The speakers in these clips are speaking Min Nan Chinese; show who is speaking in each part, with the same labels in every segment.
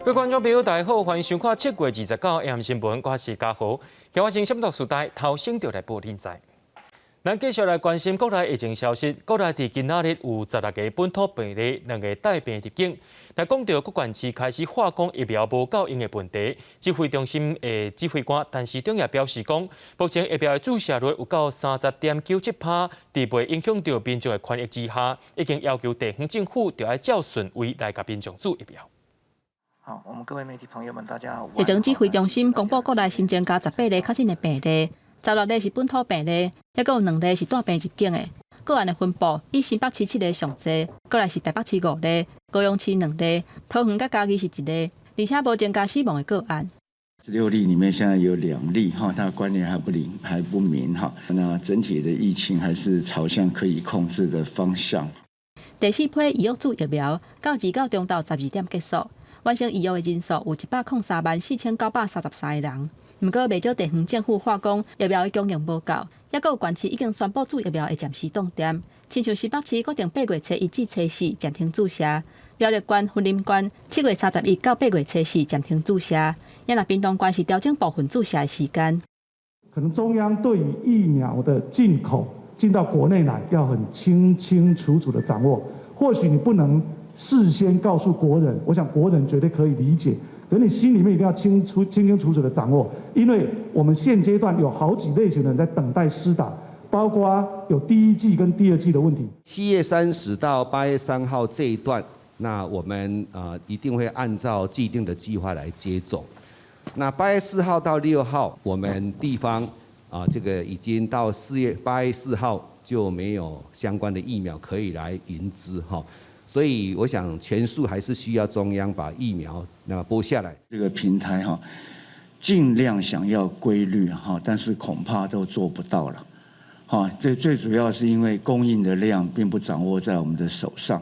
Speaker 1: 各位觀眾朋友，大家好，歡迎收看7月29 AM 新聞，我是嘉豪。今日先讀時代，頭先就來報恁知。咱繼續來關心國內疫情消息。國內佇今仔日有16個本土病例，兩個帶病入境。來講到各縣市開始話講疫苗無夠用的問題，指揮中心的指揮官陳時中也表示講，目前疫苗的注射率有到30.97%，佇袂影響到民眾的權益之下，已經要求地方政府著愛照順位來共民眾注疫苗。
Speaker 2: 好，我們各位媒體朋友們，大家好。
Speaker 3: 疫情指揮中心公布國內新增加18例確診的病例，16例是本土病例，抑閣有兩例是帶病入境的。個案的分布以新北市七例上濟，過來是台北市五例，高雄市兩例，桃園佮嘉義是一例，而且無增加死亡的個案。
Speaker 4: 六例裡面現在有兩例哈，它關聯還不靈還不明哈。那整體的疫情還是朝向可以控制的方向。
Speaker 3: 第四批預約注疫苗到29中晝12點結束，完成預約的人數有1,034,933個人。毋過，袂少地方政府話講疫苗的供應無夠，抑閣有縣市已經宣布注疫苗會暫時凍點。親像新北市決定8月初一至初四暫停注射，苗栗縣、雲林縣7月31到8月初四暫停注射，也若屏東縣是調整部分注射的時間。
Speaker 5: 可能中央對於疫苗的進口進到國內來，要很清清楚楚的掌握。或許你不能事先告訴國人，我想國人絕對可以理解。可你心裡面一定要清楚、清清楚楚的掌握，因為我們現階段有好幾類型的人在等待施打，包括有第一劑跟第二劑的問題。
Speaker 6: 7月30到8月3號這一段，那我們一定會按照既定的計劃來接種。那8月4號到6號，我們地方啊這個已經到8月4號就沒有相關的疫苗可以來營資哈。所以我想全數還是需要中央把疫苗那撥下來。
Speaker 4: 這個平台哈，盡量想要規律哈，但是恐怕都做不到了。哈，最最主要是因為供應的量並不掌握在我們的手上。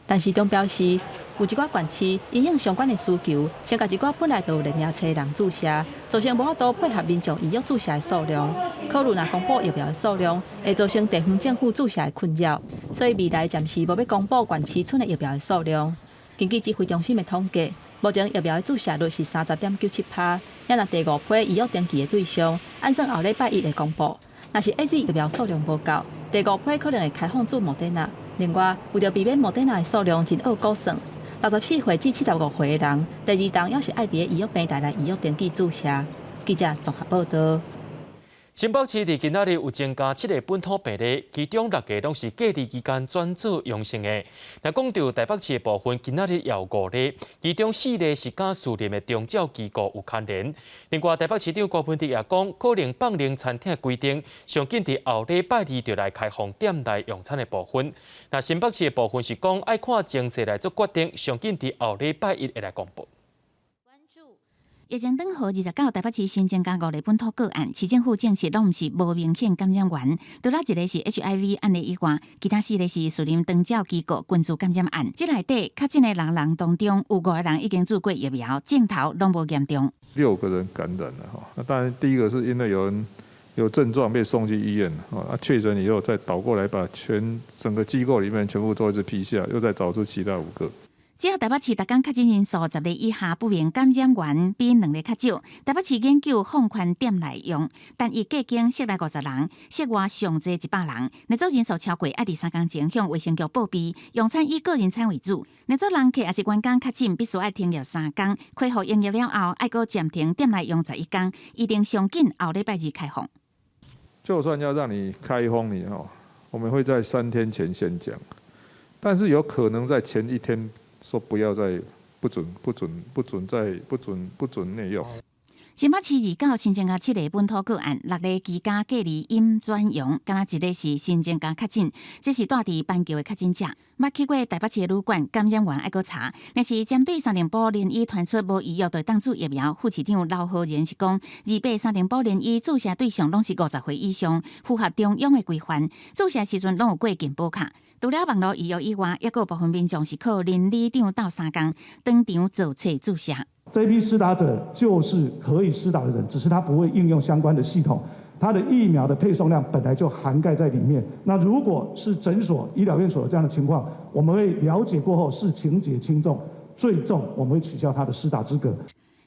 Speaker 3: 陳時中表示，有一寡縣市因應相關的需求，先共一寡本來就有聯名冊的人注射，造成無法度配合民眾預約注射的數量。考慮若公布疫苗的數量，會造成地方政府注射的困擾，所以未來暫時無欲公布縣市賰的疫苗的數量。根據指揮中心的統計，目前疫苗的注射率是30.97%。也若第五批預約登記的對象，按算後禮拜一會公布。若是 AZ 疫苗數量無夠，第五批可能會開放注莫德納。另外，為著避免莫德納的數量真惡估算，64歲至75歲的人，第二針猶是愛佇預約平台來預約登記注射。記者綜合報道。
Speaker 1: 新北市佇今仔日有增加七個本土病例，其中六個攏是隔離期間轉做陽性的。若講到台北市的部分，今仔日也有五例，其中四例是佮士林的長照機構有牽連。另外，台北市長柯文哲也講，可能放寬餐廳規定，上緊佇後禮拜二就來開放店內用餐的部分。那新北市的部分是講愛看情勢來做決定，上緊佇後禮拜一會來公布。
Speaker 7: 疫情頂號29，台北市新增加五例本土個案，市政府證實攏毋是無明顯感染源，除了一个是 HIV 案例以外，其他四个是士林長照機構群聚感染案。這內底確診的六人當中，有五個人已經注過疫苗，症頭攏無嚴重。
Speaker 8: 六個人感染了哈，那當然第一個是因為有人有症狀被送去醫院，啊確診以後再倒過來把全整個機構裡面全部做一次 PCR，又再找出其他五個。
Speaker 7: 只要台北市逐工確診人數10例以下不明感染源比兩例較少。台北市研究放寬店內用，單一隔間室內50人，室外上濟100人。若總人數超過，愛佇3工前向衛生局報備。用餐以個人餐為主。若做人客抑是員工確診，必須愛停業三工。恢復營業了後，愛閣暫停店內用11工，預定上緊後禮拜二開放。
Speaker 8: 就算要讓你開封，你吼，我們會在3天前先講，但是有可能在前一天說不要再不准不准不准再不准不准內用。
Speaker 7: 新北市29新增加七例本土個案，六例居家隔離陰轉陽，敢若一例是新增加確診，這是住佇板橋的確診者。捌去過台北市的旅館，感染源愛閣查。若是針對三重埔聯醫傳出無預約就當注疫苗，副市長劉浩然是講，28三重埔聯醫注射對象攏是50歲以上，符合中央的規範，注射時陣攏有過健保卡。除了網路預約以外，抑閣有部分民眾是靠鄰里長鬥相共，當場做冊注射。
Speaker 5: 這批施打者就是可以施打的人，只是他不會應用相關的系統，他的疫苗的配送量本來就涵蓋在裡面。那如果是診所、醫療院所這樣的情況，我們會了解過後視情節輕重，最重我們會取消他的施打資格。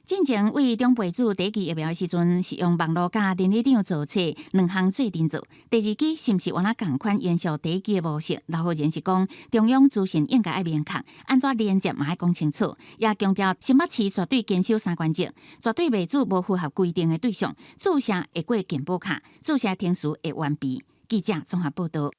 Speaker 7: 進前為長輩注第一劑疫苗的時陣，是用網路佮鄰里長做冊兩項做陣做。第二劑是毋是原來仝款延續第一劑的模式？劉浩然是講，中央資訊應該愛明確，按怎連接嘛愛講清楚，也強調新北市絕對堅守三原則，絕對袂注無符合規定的對象，注射會過健保卡，注射程序會完備。記者綜合報道。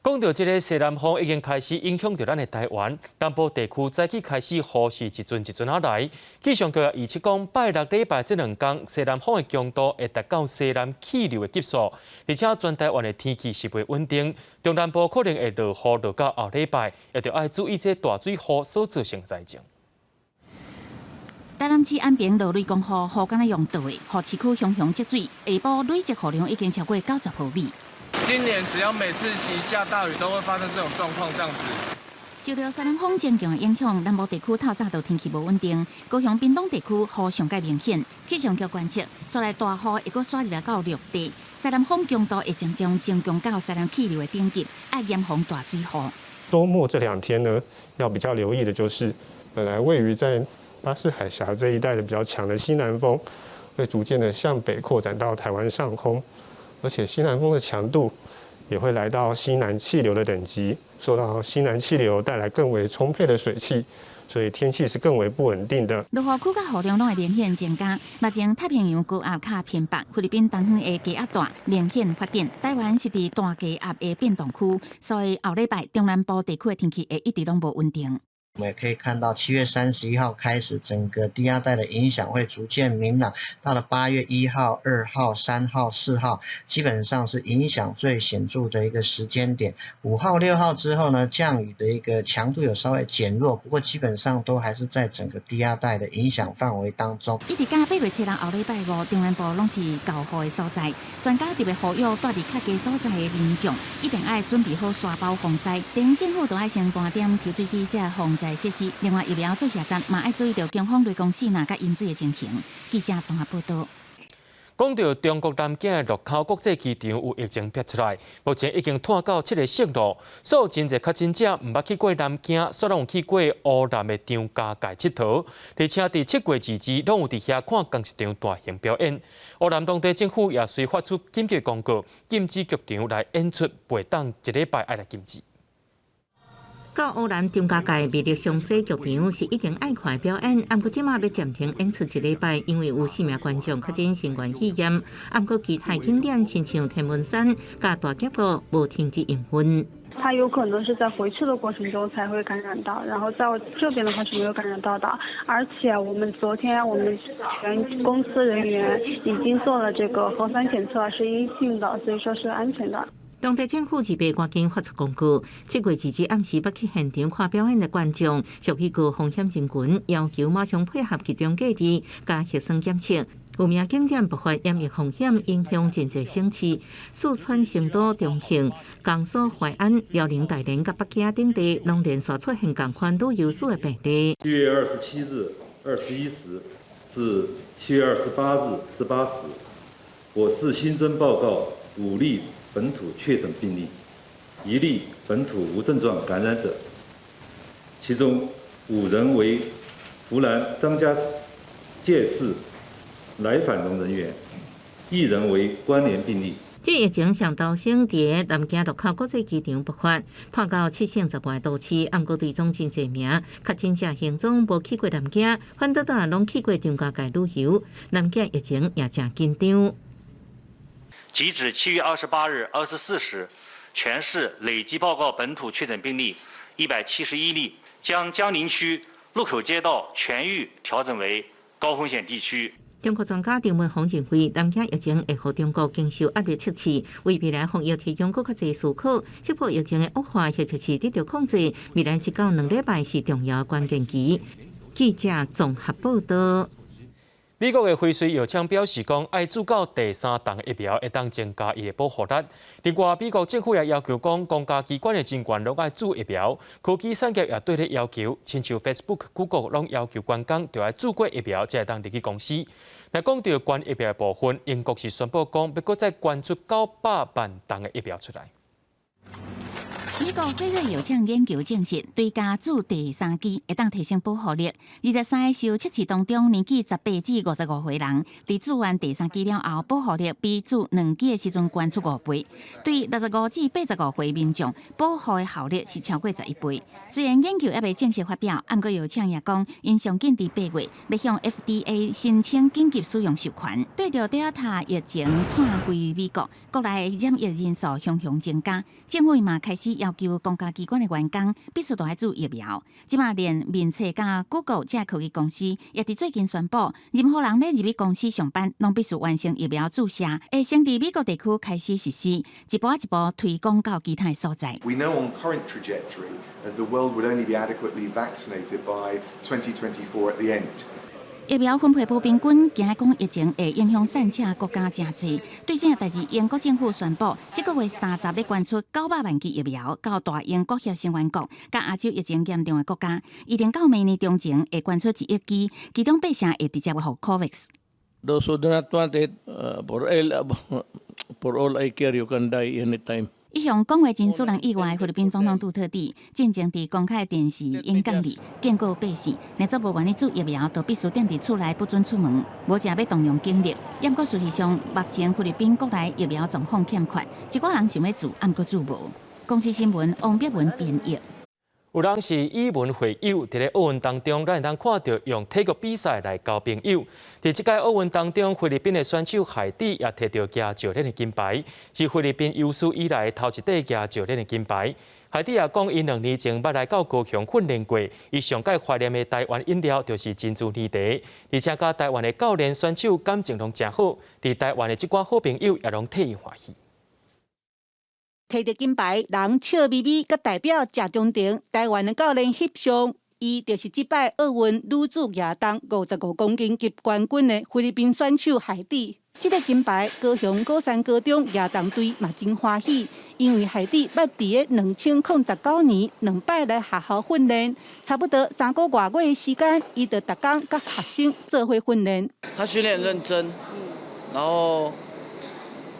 Speaker 1: 講到這个西南風已經開始影響著咱的台灣南部地區，早起開始雨是一陣一陣仔來。氣象局也預測講，拜六禮拜這兩工西南風的強度會達到西南氣流的級數，而且全台灣的天氣是袂穩定，中南部可能會落雨落到後禮拜，也著愛注意這大水雨所造成災情。
Speaker 7: 台南市安平落雷公雨，雨敢若用倒的，予市區雄雄積水，下晡累積雨量已經超過90毫米。
Speaker 9: 今年只要每次一下大雨，都會發生這種狀況，這樣子。
Speaker 7: 受著西南風增強的影響，南部地區透早就天氣無穩定，高雄屏東地區雨上蓋明顯。氣象局觀測，紲來大雨會閣徙入來到陸地，西南風強度會漸漸增強到西南氣流的等級，愛嚴防大水雨。
Speaker 10: 週末這兩天呢，要比較留意的就是，本來位於在巴士海峽這一帶的比較強的西南風，會逐漸的向北擴展到台灣上空。而且西南風的強度也會來到西南氣流的等級，受到西南氣流帶來更為充沛的水汽，所以天氣是更為不穩定的。
Speaker 7: 落雨區佮雨量攏會明顯增加。目前太平洋高壓較偏北，菲律賓東方的低壓帶明顯發展。台灣是佇大低壓的變動區，所以後禮拜中南部地區的天氣會一直攏無穩定。
Speaker 11: 我們也可以看到，7月31號開始，整個低壓帶的影響會逐漸明朗。到了8月1號、2號、3號、4號，基本上是影響最顯著的一個時間點。5號、6號之後呢，降雨的一個強度有稍微減弱，不過基本上都還是在整個低壓帶的影響範圍當中。
Speaker 7: 一直到8月7日後禮拜五，中南部攏是厚雨的所在。專家特別呼籲，蹛佇較低所在的民眾，一定愛準備好沙包防災。地方政府都愛先盤點抽水機這防災設施，另外疫苗注射站嘛愛注意著警方雷公死若佮飲水的情形。記者綜合報道。
Speaker 1: 講著中國南京的祿口國際機場有疫情爆出來，目前已經拖到七个省囉。所有真濟確診者毋捌去過南京，煞攏有去過烏南的張家界𨑨迌，而且佇7月22攏有佇遐看仝一場大型表演。烏南當地政府也隨發出緊急公告，禁止劇場來演出，袂當一禮拜愛來禁止。
Speaker 12: 到烏南張家界魅力湘西劇場是一定愛看的表演，毋過這馬欲暫停演出一禮拜，因為有四名觀眾確診新冠肺炎。毋過其他景點親像天文山佮大峽谷無停止營運。
Speaker 13: 他有可能是在回去的過程中才會感染到，然後在我這邊的話是沒有感染到的。而且我們昨天我們全公司人員已經做了這個核酸檢測，是陰性的，所以說是安全的。
Speaker 12: 當地政府二八趕緊發出公告，7月2日暗時欲去現場看表演的觀眾，屬於高風險人群，要求馬上配合集中隔離佮核酸檢測。有名景點爆發染疫風險，影響真濟省市，四川成都、重慶、江蘇淮安、遼寧大連佮北京等地，攏連續出現仝款旅遊史的病例。
Speaker 14: 7月27日21時至7月28日18時，我市新增報告五例本土確診病例，一例本土無症狀感染者，其中五人為湖南張家界市來返蓉人員，一人為關聯病例。
Speaker 12: 這疫情上頭先佇南京祿口國際機場爆發，拖到七省十外都市，毋過對總真濟名確診者行蹤無去過南京，反倒倒攏去過張家界旅遊，南京疫情也誠緊張。
Speaker 15: 截止7月28日24時，全市累計報告本土確診病例171例，將江寧區祿口街道全域調整為高風險地區。
Speaker 12: 中國專家陳文宏認為，南京疫情會予中國經受壓力測試，為未來防疫提供閣較濟思考。這波疫情的惡化或者是得著控制，未來1到2禮拜是重要的關鍵期。記者綜合報道。
Speaker 1: 美國的輝瑞藥廠表示，講愛注到第三筒疫苗會當增加伊的保護力。另外，美國政府也要求講，公家機關的人員攏愛注疫苗。科技產業也對咧要求，親像 Facebook、Google 攏要求員工著愛注過疫苗，才會當入去公司。若講著捐疫苗的部分，英國是宣布講，欲閣再捐出900萬筒的疫苗出來。
Speaker 7: 美國輝瑞藥廠研究證實，追加注第三劑會當提升保護力。23個受測試當中，年紀18至55歲人，佇注完第三劑了後，保護力比注兩劑的時陣懸出5倍。對65至85歲民眾，保護的效力是超過11倍。雖然研究猶未正式發表，毋過藥廠也講，𪜶上緊佇8月欲向 FDA 申請緊急使用授權。對著 Delta 疫情拖規美國，國內染疫人數雄雄增加，政府嘛開始要求公家機關的員工必須都愛注疫苗。這馬連面冊佮 Google 這科技公司也佇最近宣布，任何人欲入去公司上班，攏必須完成疫苗注射。會先佇美國地區開始實施，一步一步推廣到其他所在。
Speaker 16: We know on current trajectory the world would only be adequately vaccinated by 2024 at the end.
Speaker 7: 疫苗分配無平均，驚講疫情會影響散赤國家誠濟。對這個代誌，英國政府宣布，這個月30欲捐出900萬劑疫苗到大英國協成員國、佮亞洲疫情嚴重的國家。預定到明年中旬會捐出1億劑，其中八成會直接予 COVAX。
Speaker 17: Those who do not want it, for all I care, you can die anytime.
Speaker 7: 一向講話真使人意外，菲律賓總統杜特蒂進前佇公開電視演講裡警告百姓，若做無願意注疫苗，就必須踮佇厝內不准出門，無才欲動用警力。毋過事實上，目前菲律賓國內疫苗狀況欠缺，一寡人想欲注，毋過注無。公視新聞王碧文編譯。
Speaker 1: 有人是以文會友，佇咧奧運當中，咱會當看著用體育比賽來交朋友。佇這屆奧運當中，菲律賓的選手海蒂也提著舉石鏈的金牌，是菲律賓有史以來頭一塊舉石鏈的金牌。海蒂也講，伊2年前捌來到高雄訓練過，伊上蓋懷念的台灣飲料就是珍珠奶茶，而且佮台灣的教練選手感情攏誠好，佇台灣的這寡好朋友也攏替伊歡喜。
Speaker 18: 提著金牌，人笑眯眯，佮代表謝長廷台灣的教練翕相。伊就是這擺奧運女子舉重55公斤級冠軍的菲律賓選手海蒂。這個金牌，高雄鼓山高中舉重隊嘛真歡喜，因為海蒂捌佇个2019年兩擺來學校訓練，差不多3個外月的時間，伊就逐工佮學生做伙訓練。
Speaker 19: 他訓練認真，然後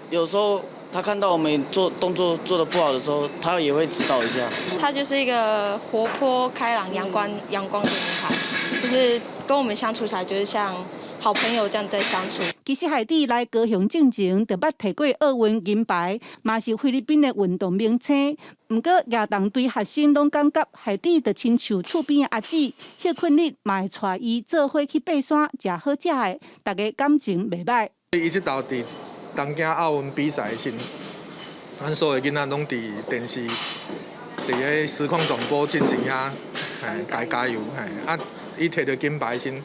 Speaker 19: 有時候他看到我們做動作做得不好的時候，他也會指導一下。
Speaker 20: 她就是一個活潑開朗、陽光陽光的女孩，就是跟我們相處起來就是像好朋友這樣在相處。
Speaker 18: 其實海蒂來高雄進前就捌提過奧運銀牌，嘛是菲律賓的運動明星。毋過舉重隊學生攏感覺海蒂就親像厝邊的阿姊，歇睏日嘛會帶伊做伙去爬山，食好食的，大家感情袂䆀。
Speaker 21: 伊這道佇東京奧運比賽時，咱所有囡仔攏佇電視、佇彼實況轉播進前遐，嘿，共伊加油，嘿，啊，伊提著金牌時，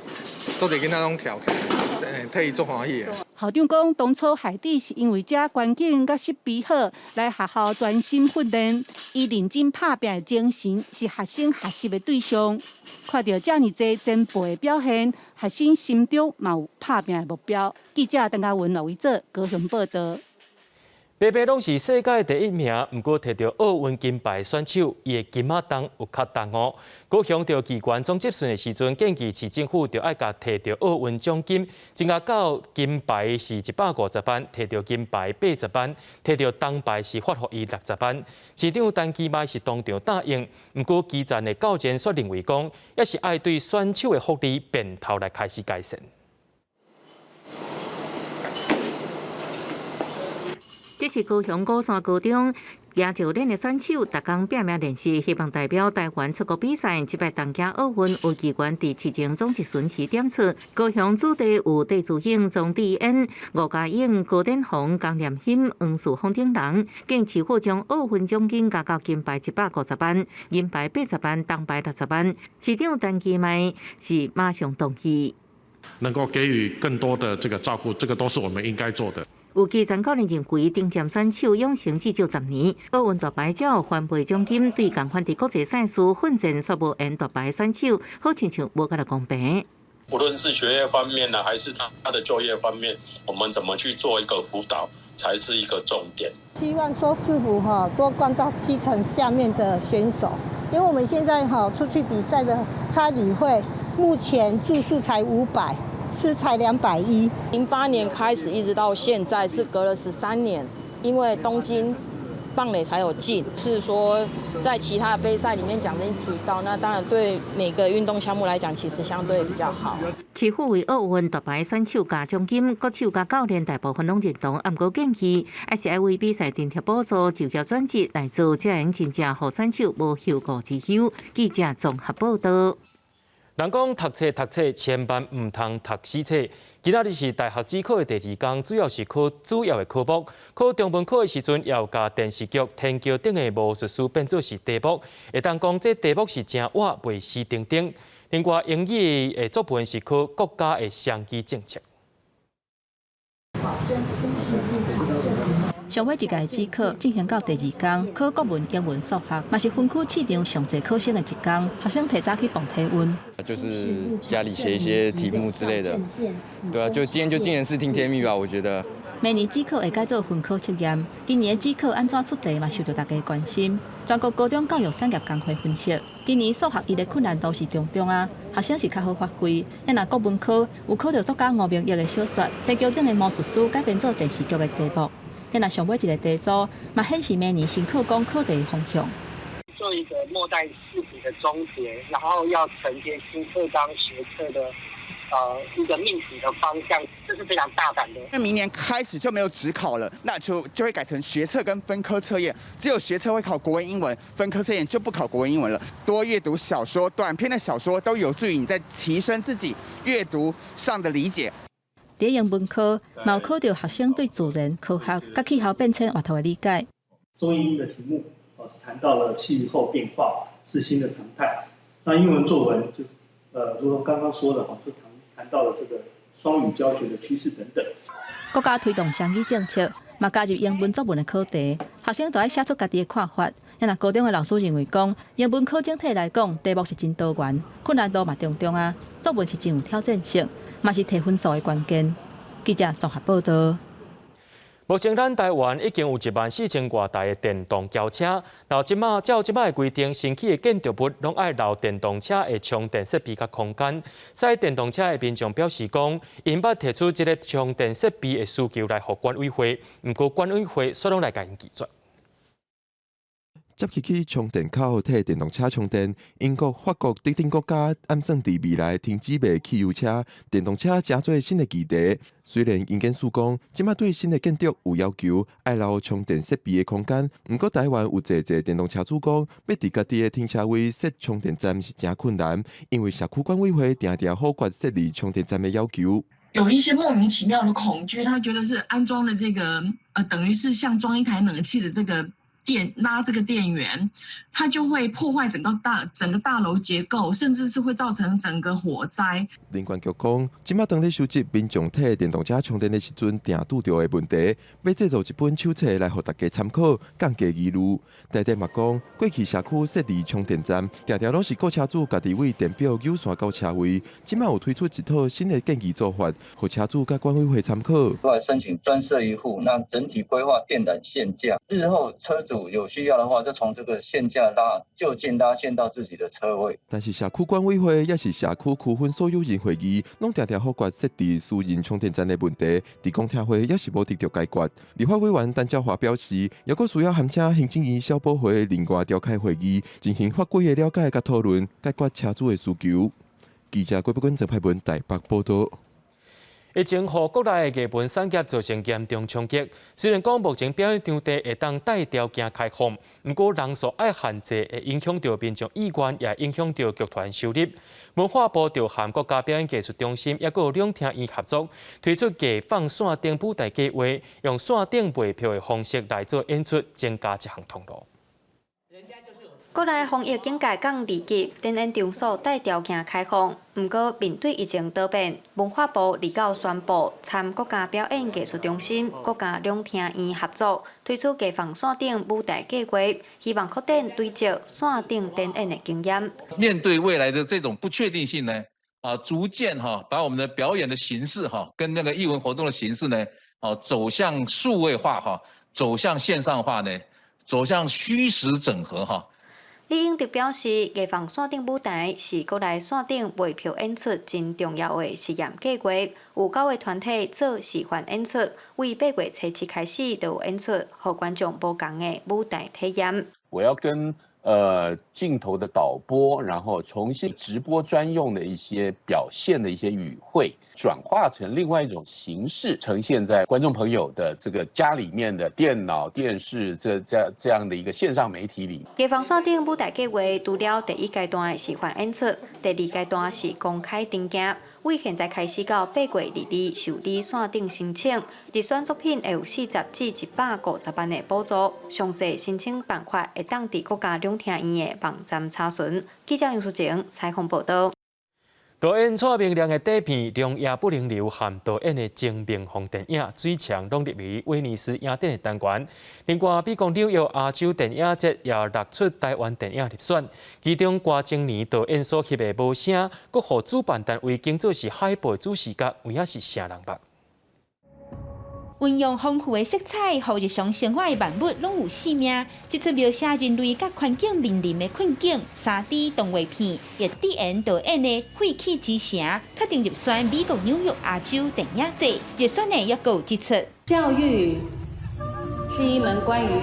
Speaker 21: 足濟囡仔攏跳起來，替伊足歡喜的。
Speaker 18: 校長講，當初海蒂是因為這環境佮設備好，來學校專心訓練。伊認真拍拚的精神是學生學習的對象。看著遮爾濟前輩的表現，學生心中嘛有拍拚的目標。記者鄧家文、羅維哲高雄報道。
Speaker 1: 白白攏是世界第一名，毋過提著奧運金牌選手，伊的金仔重有較重哦。高雄著機關總質詢的時陣，建議市政府著愛共提著奧運獎金增加到金牌是150萬，提著銀牌80萬，提著銅牌是發予伊60萬。市長陳其邁是當場答應，毋過基層的教練卻認為講，猶是愛對選手的福利變頭來開始改善。
Speaker 12: 這是高雄鼓山高中舉石鏈的選手，逐工拼命練習，希望代表台灣出國比賽。這擺東京奧運有議員佇市政總質詢時點出，高雄子弟有戴資穎、莊智淵、吳佳穎、高展宏、江連興、黃樹峰等人，建議市府將奧運獎金加到金牌150萬，銀牌80萬，銅牌60萬。市長陳其邁是馬上同意，
Speaker 22: 能夠給予更多的這個照顧，這個都是我們應該做的。
Speaker 12: 有基層教練認為，頂尖選手養成至少10年，奧運奪牌才有翻倍獎金，對仝款佇國際賽事奮戰卻無緣奪牌選手，好親像無遐爾公平。
Speaker 23: 不論是學業方面呢，還是他的就業方面，我們怎麼去做一個輔導，才是一個重點。
Speaker 24: 希望說市府哈多關照基層下面的選手，因為我們現在哈出去比賽的差旅費，目前住宿才500。吃才210。
Speaker 25: 08年開始一直到現在是隔了13年，因為東京
Speaker 2: 棒壘才有進，是說在其他的杯賽裡面獎金提高，那當然對每個運動項目來講，其實相對比較好。
Speaker 12: 市府為奧運奪牌選手加獎金，國手佮教練大部分攏認同，毋過建議還是愛為比賽津貼補助，就業轉職來做，才會真正予選手無後顧之憂。記者綜合報道。
Speaker 1: 人講讀冊讀冊，千萬毋通讀死冊。今仔日是大學指考的第二工，主要是考主要的科目。考中文科的時陣，有共電視劇《天橋頂的魔術師》變做是題目。會當講這題目是誠活，袂死釘釘。另外，英語的作文是考國家的雙語政策。
Speaker 3: 上尾一屆指考進行到第二工，考國文、英文、數學，嘛是分區試場上濟考生的一工。學生提早去磅體溫，
Speaker 4: 就是家裡寫一些題目之類的。對啊，就今天就盡人事聽天命吧，我覺得。
Speaker 3: 明年指考會改做分科測驗，今年的指考按怎出題嘛受到大家關心。全國高中教育產業工會分析，今年數學伊的困難度是中中啊，學生是較好發揮。啊若國文科有考著作家吳明益的小說《天橋頂的魔術師》改編做電視劇的題目。若上尾一個題組，嘛顯示明年新課綱考題的方向。
Speaker 6: 做一個末代試題的終結，然後要承接新課綱學測的一個命題的方向，這是非常大膽的。
Speaker 25: 那明年開始就沒有指考了，那就會改成學測跟分科測驗，只有學測會考國文、英文，分科測驗就不考國文、英文了。多閱讀小說、短篇的小說，都有助於你在提升自己閱讀上的理解。
Speaker 3: 佇英文科，嘛有考著學生對自然、科學佮氣候變遷活動的理解。
Speaker 26: 中英的題目，是談到了氣候變化是新的常態。那英文作文就，如同剛剛說的哈，就談到了這個雙語教學的趨勢等等。
Speaker 3: 國家推動雙語政策，嘛加入英文作文的考題，學生都愛寫出家己的看法。若高中的老師認為講，英文科整體來講，題目是真多元，困難度嘛中中啊，作文是真有挑戰性。嘛是提分數的關鍵。記者綜合報道。
Speaker 1: 目前咱台灣已經有14000外台的電動轎車，然後這馬照這馬的規定，新起的建築物攏愛留電動車的充電設備佮空間。駛電動車的民眾表示講，𪜶捌提出這个充電設備的需求來予管委會，毋過管委會煞攏來共𪜶拒絕。
Speaker 27: 接起去充電口替電動車充電，英國、法國等等國家按算佇未來停止賣汽油車，電動車成做新的議題。雖然營建署講，這馬對新的建築有要求，愛留充電設備的空間。毋過台灣有濟濟電動車主講，欲佇家己的停車位設充電站是誠困難，因為社區管委會定定否決設立充電站的要求。
Speaker 28: 有一些莫名其妙的恐懼，他覺得是安裝了這個，等於是像裝一台冷氣的這個。電拉這個電源，它就會破壞整個大樓結構，甚至是會造成整個火災。
Speaker 27: 能源局講，這馬當咧收集民眾替電動車充電的時陣，定拄著的問題，欲製作一本手冊來予大家參考，降低疑慮。台電嘛講，過去社區設置充電站，定定攏是顧車主家己為電表扭線到車位。這馬有推出一套新的建議做法，予車主佮管委會參考。
Speaker 29: 來申請專設一戶，那整體規劃電纜線架，日後車主有需要的話，就從這個線架拉就近拉線到自己的車位。
Speaker 27: 但是社區管委會抑是社區區分所有人會議，攏定定否決設置私人充電站的問題，佇公聽會也是無得著解決。立法委員陳昭華表示，猶閣需要函請行政院消保會另外召開會議，進行法規的了解佮討論，解決車主的需求。記者郭碧君、鄭派文台北報導。
Speaker 1: 疫情予國內的藝文產業造成嚴重衝擊。雖然講目前表演場地會當帶條件開放，毋過人數愛限制，會影響著民眾意願，也影響著劇團收入。文化部就和國家表演藝術中心抑閣有兩廳院合作，推出藝放線頂舞台計劃，用線頂賣票的方式來做演出，增加這項通路。
Speaker 30: 國內防疫警戒降二級，展演場所帶條件開放。毋過面對疫情多變，文化部29宣布，參國家表演藝術中心、國家兩廳院合作，推出藝放線頂舞台計劃，希望擴展對接線頂展演的經驗。
Speaker 31: 面對未來的這種不確定性呢，逐漸哈把我們的表演的形式哈，跟那個藝文活動的形式呢，走向數位化哈，走向線上化呢，走向虛實整合哈。
Speaker 30: 李英哲表示，藝防線頂舞台是國內線頂賣票演出真重要的實驗計劃。有九个團體做示範演出，為8月初7開始就有演出，予觀眾無仝的舞台體驗。
Speaker 5: 我要跟鏡頭的導播，然後重新直播專用的一些表現的一些語彙，轉化成另外一種形式，呈現在觀眾朋友的這個家裡面的電腦、電視這樣的一個線上媒體裡。
Speaker 30: 藝防線頂舞台計劃除了第一階段的示範演出，第二階段是公開登記。為現在開始到8月22受理線頂申請，入選作品會有40至150萬的補助。詳細申請辦法會當佇國家兩廳院的網站查詢。記者楊淑靜採訪報導。
Speaker 1: 導演蔡明亮的短片《良夜不能留》和導演的鄭明鳳電影《水牆》攏入圍威尼斯影展的單元。另外，美國紐約亞洲電影節也六齣台灣電影入選，其中郭晶年導演所翕的《無聲》，閣予主辦單位揀做是海報主視覺，有影是啥人吧？
Speaker 7: 運用豐富的色彩，予日常生活的萬物攏有生命。這齣描寫人類佮環境面臨的困境，3D 動畫片，亦自然導演的《廢棄之城》確定入選美國紐約亞洲電影節，入選的抑閣有這齣。
Speaker 8: 教育是一門關於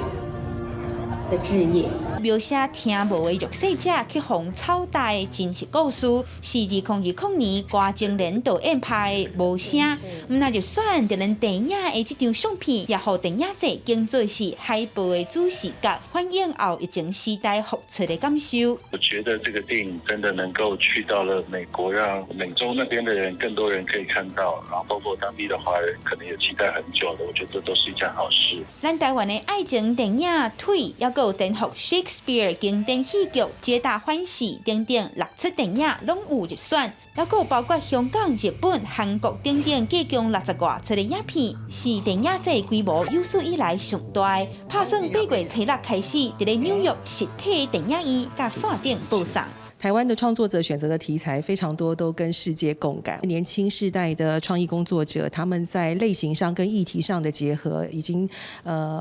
Speaker 8: 的志業。
Speaker 7: 描寫聽無的弱勢者去予臭打的真實故事，是2020年郭晶蓮導演拍的《無聲》。毋但入選，就連電影的這張相片，也予電影節揀做是海報的主視覺，反映後疫情時代復出的感受。
Speaker 9: 我覺得這個電影真的能夠去到了美國，讓美洲那邊的人更多人可以看到，然後包括當地的華人可能也期待很久了，我覺得這都是一件好事。
Speaker 7: 咱台灣的愛情電影《腿》，抑閣有顛覆 Shakespeare 經典戲劇《皆大歡喜》等等六齣電影攏有入選，抑閣有包括香港、日本、韓國等等，計共60外齣的影片，是電影節規模有史以來上大。拍算8月初6開始，佇咧紐約實體電影院佮線頂播送。
Speaker 10: 台灣的創作者選擇的題材非常多，都跟世界共感。年輕世代的創意工作者，他們在類型上跟議題上的結合，已經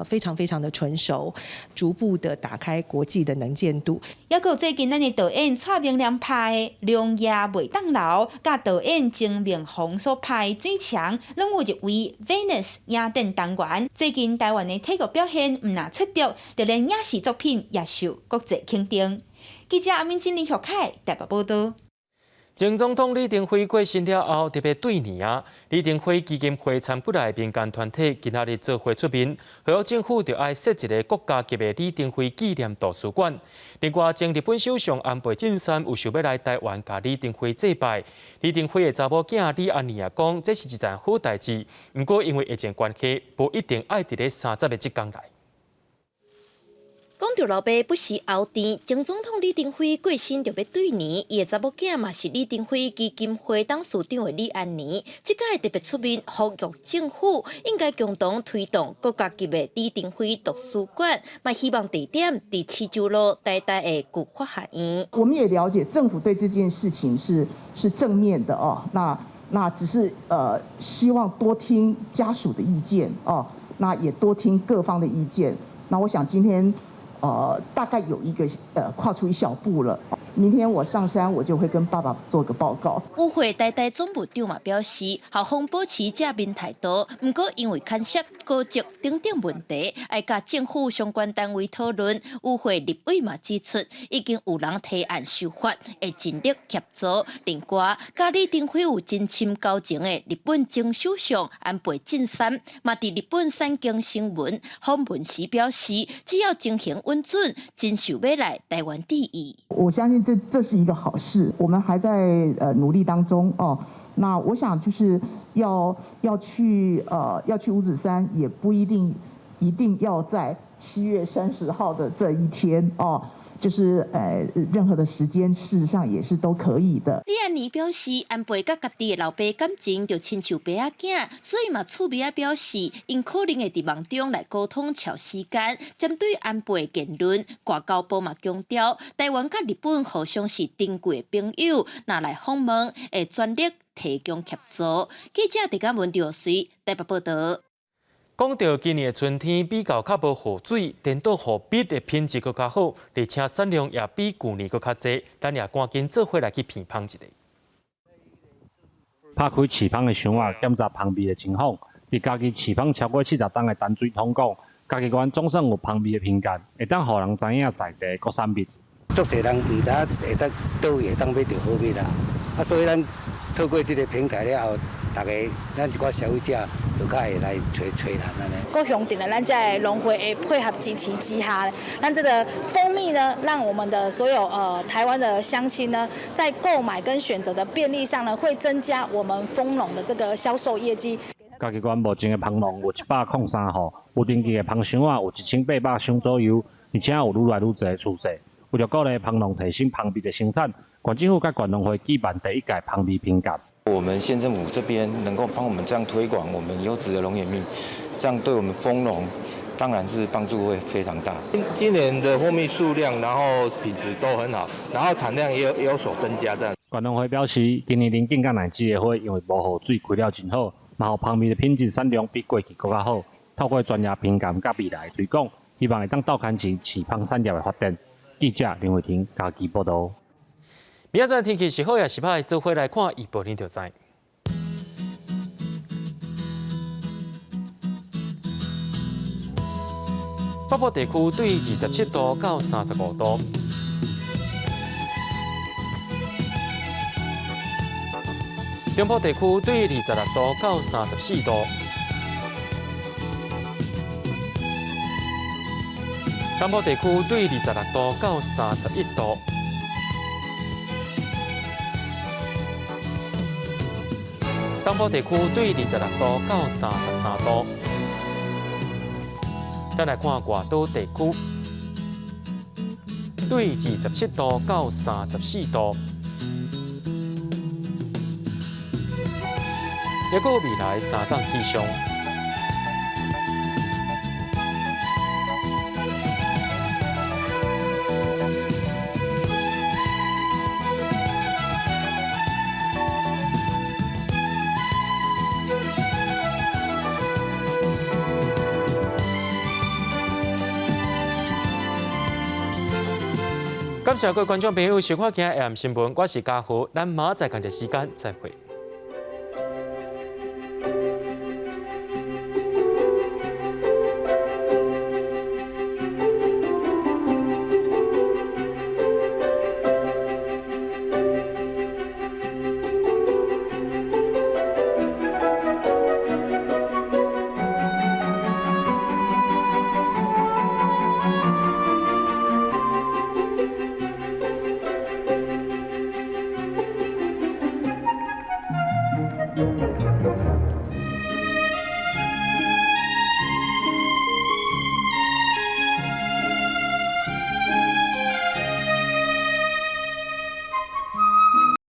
Speaker 10: 非常非常的純熟，逐步的打開國際的能見度。
Speaker 7: 抑閣最近咱的導演蔡明亮拍的《良夜袂當留》，佮導演曾明宏所拍的《水牆》，攏有入圍 Venice 影展單元。最近台灣的體育表現毋但出眾，就連影視作品也受國際肯定。記者阿敏、金林學凱台北報導。
Speaker 1: 前總統李登輝過身了後，特別對年啊，李登輝基金會參幾个民間團體今仔日做伙出面，呼籲政府著愛設一个國家級的李登輝紀念圖書館。另外，前日本首相安倍晉三有想欲來台灣共李登輝祭拜。李登輝的查某囝李安妮也講，這是一件好代誌，毋過因為疫情關係，無一定愛佇咧30的這工來。
Speaker 11: 講著老爸不時敖甜，前總統李登輝過身就欲對年，伊的查某囝嘛是李登輝基金會董事長的李安妮，這擺特別出面呼籲政府應該共同推動國家級的李登輝圖書館，嘛希望地點佇市州路台大的舊法學院。
Speaker 13: 我們也了解政府對這件事情是正面的哦，那只是希望多聽家屬的意見哦，那也多聽各方的意見。那我想今天，大概有一個跨出一小步了。明天我上山，我就會跟爸爸做個報告。
Speaker 11: 與會台大總務長嘛表示，校方保持正面態度，毋過因為牽涉國籍等等問題，愛佮政府相關單位討論。與會立委嘛指出，已經有人提案修法，會盡力協助。另外，佮李登輝有真深交情的日本前首相安倍晉三，嘛佇日本產經新聞訪問時表示，只要情形允准，真想欲來台灣致意。
Speaker 13: 我相信這是一個好事，我們還在努力當中哦。那我想就是要去五指山，也不一定一定要在7月30號的這一天哦。就是任何的時間，事實上也是都可以的。
Speaker 11: 李安妮表示，安倍佮家己的老爸感情就親像爸仔囝，所以嘛趣味仔表示，𪜶可能會佇夢中來溝通喬時間。針對安倍的言論，外交部嘛強調，台灣佮日本互相是珍貴的朋友，若來訪問會全力提供協助。記者鄭嘉文、劉水台北報導。
Speaker 1: 講到今年的春天比較較無雨水，顛倒予蜜的品質閣較好，而且產量也比舊年閣較濟。咱也趕緊做伙來去品芳一下。
Speaker 14: 拍開飼蜂的箱仔，檢查蜂蜜的情況。佇家己飼蜂超過70冬的陳水統講，嘉義縣總算有蜂蜜的評鑑，會當予人知影在地國產蜜。
Speaker 15: 足濟人毋知影會當佗位會當買著好蜜啦，啊，所以咱透過這个平台了後，逐家咱一寡消費者就較會來揣揣咱按呢。
Speaker 16: 各鄉鎮的咱遮的農會的配合支持之下，咱這個蜂蜜呢，讓我們的所有台灣的鄉親呢，在購買跟選擇的便利上呢，會增加我們蜂農的這個銷售業績。
Speaker 14: 嘉義縣目前的蜂農有103戶，有登記的蜂箱仔有1800箱左右，而且有愈來愈濟的趨勢。為著鼓勵蜂農提升蜂蜜的生產，縣政府佮縣農會舉辦第一屆蜂蜜評鑑。
Speaker 17: 我們縣政府這邊能夠幫我們這樣推廣我們優質的龍眼蜜，這樣對我們蜂農當然是幫助會非常大。
Speaker 18: 今年的蜂蜜數量，然後品質都很好，然後產量也有所增加。這樣。
Speaker 14: 縣農會表示，今年龍井佮乃枝的花因為無雨水開了真好，嘛予蜂蜜的品質產量比過去閣較好。透過專業評鑑佮未來的推廣，希望會當鬥牽持飼蜂產業的發展。記者林慧婷嘉義報導。
Speaker 1: 明仔載天氣是好抑是歹，做伙來看預報，恁就知。北部地區對27度到35度，中部地區對26度到34度，南部地區對26度到31度。東部地區對26度到33度。咱來看外島地區，對27度到34度。抑閣未來三天氣象。感謝各位觀眾朋友收看今日 AM 新聞，我是嘉豪，咱明仔載仝一時間再會。